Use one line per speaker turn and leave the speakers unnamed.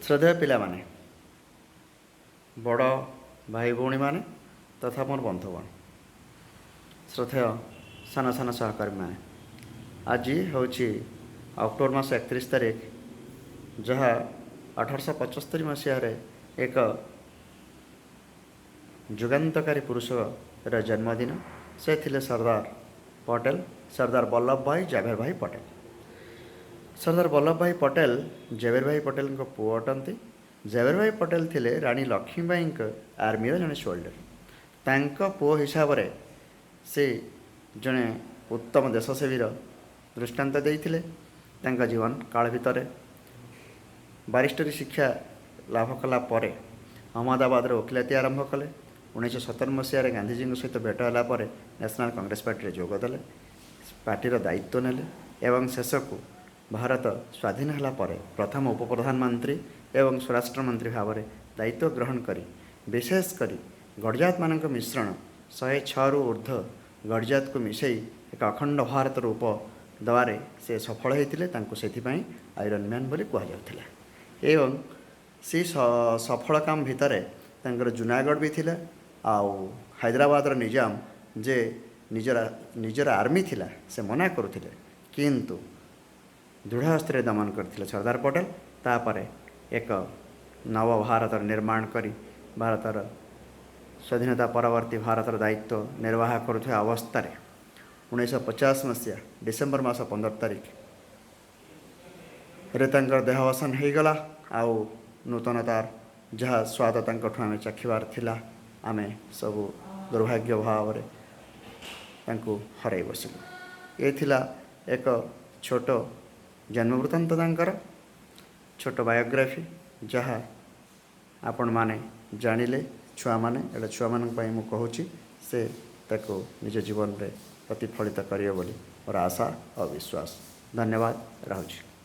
ଶ୍ରଦ୍ଧେୟ ପିଲାମାନେ, ବଡ଼ ଭାଇ ଭଉଣୀମାନେ ତଥା ମୋର ବନ୍ଧୁଗଣ, ଶ୍ରଦ୍ଧେୟ ସାନ ସାନ ସହକର୍ମୀମାନେ, ଆଜି ହେଉଛି ଅକ୍ଟୋବର ମାସ 31 ତାରିଖ, ଯାହା 1875 ମସିହାରେ ଏକ ଯୁଗାନ୍ତକାରୀ ପୁରୁଷର ଜନ୍ମଦିନ। ସେ ଥିଲେ ସର୍ଦ୍ଦାର ପଟେଲ, ସର୍ଦ୍ଦାର ବଲ୍ଲଭ ଭାଇ ଜାଭେର ଭାଇ ପଟେଲ। ସର୍ଦ୍ଦାର ବଲ୍ଲଭ ଭାଇ ପଟେଲ ଜାଭେର ଭାଇ ପଟେଲଙ୍କ ପୁଅ ଅଟନ୍ତି। ଜାଭେର ଭାଇ ପଟେଲ ଥିଲେ ରାଣୀ ଲକ୍ଷ୍ମୀବାଈଙ୍କ ଆର୍ମିର ଜଣେ ସୋଲ୍ଡର। ତାଙ୍କ ପୁଅ ହିସାବରେ ସେ ଜଣେ ଉତ୍ତମ ଦେଶସେବୀର ଦୃଷ୍ଟାନ୍ତ ଦେଇଥିଲେ। ତାଙ୍କ ଜୀବନ କାଳ ଭିତରେ ବାରିଷ୍ଟରୀ ଶିକ୍ଷା ଲାଭ କଲା ପରେ ଅହମ୍ମଦାବାଦରେ ଓକିଲାତି ଆରମ୍ଭ କଲେ। 1917 ମସିହାରେ ଗାନ୍ଧିଜୀଙ୍କ ସହିତ ଭେଟ ହେଲା ପରେ ନ୍ୟାସନାଲ୍ କଂଗ୍ରେସ ପାର୍ଟିରେ ଯୋଗ ଦେଲେ, ପାର୍ଟିର ଦାୟିତ୍ୱ ନେଲେ ଏବଂ ଶେଷକୁ ଭାରତ ସ୍ୱାଧୀନ ହେଲା ପରେ ପ୍ରଥମ ଉପପ୍ରଧାନମନ୍ତ୍ରୀ ଏବଂ ସ୍ୱରାଷ୍ଟ୍ରମନ୍ତ୍ରୀ ଭାବରେ ଦାୟିତ୍ୱ ଗ୍ରହଣ କରି, ବିଶେଷ କରି ଗଡ଼ଜାତମାନଙ୍କ ମିଶ୍ରଣ, 106ରୁ ଉର୍ଦ୍ଧ୍ୱ ଗଡ଼ଜାତକୁ ମିଶାଇ ଏକ ଅଖଣ୍ଡ ଭାରତ ରୂପ ଦେବାରେ ସେ ସଫଳ ହୋଇଥିଲେ। ତାଙ୍କୁ ସେଥିପାଇଁ ଆଇରନ୍ ମ୍ୟାନ୍ ବୋଲି କୁହାଯାଉଥିଲା। ଏବଂ ସେଇ ସଫଳ କାମ ଭିତରେ ତାଙ୍କର ଜୁନାଗଡ଼ ବି ଥିଲା। ଆଉ ହାଇଦ୍ରାବାଦର ନିଜାମ ଯେ ନିଜର ଆର୍ମି ଥିଲା, ସେ ମନା କରୁଥିଲେ, କିନ୍ତୁ ଦୃଢ଼ ହସ୍ତରେ ଦମନ କରିଥିଲେ ସର୍ଦ୍ଦାର ପଟେଲ। ତାପରେ ଏକ ନବ ଭାରତର ନିର୍ମାଣ କରି ଭାରତର ସ୍ୱାଧୀନତା ପରବର୍ତ୍ତୀ ଭାରତର ଦାୟିତ୍ୱ ନିର୍ବାହ କରୁଥିବା ଅବସ୍ଥାରେ 1950 ମସିହା ଡିସେମ୍ବର ମାସ 15 ତାରିଖରେ ତାଙ୍କର ଦେହାବସାନ ହୋଇଗଲା। ଆଉ ନୂତନତାର ଯାହା ସ୍ୱାଦ ତାଙ୍କଠୁ ଆମେ ଚାଖିବାର ଥିଲା, ଆମେ ସବୁ ଦୁର୍ଭାଗ୍ୟ ଭାବରେ ତାଙ୍କୁ ହରାଇ ବସିଲୁ। ଏ ଥିଲା ଏକ ଛୋଟ ଜନ୍ମବୃତ୍ତାନ୍ତ, ତାଙ୍କର ଛୋଟ ବାୟୋଗ୍ରାଫି, ଯାହା ଆପଣମାନେ ଜାଣିଲେ। ଛୁଆମାନେ, ଏଇଟା ଛୁଆମାନଙ୍କ ପାଇଁ ମୁଁ କହୁଛି, ସେ ତାକୁ ନିଜ ଜୀବନରେ ପ୍ରତିଫଳିତ କରିବେ ବୋଲି ମୋର ଆଶା ଆଉ ବିଶ୍ୱାସ। ଧନ୍ୟବାଦ, ରହୁଛି।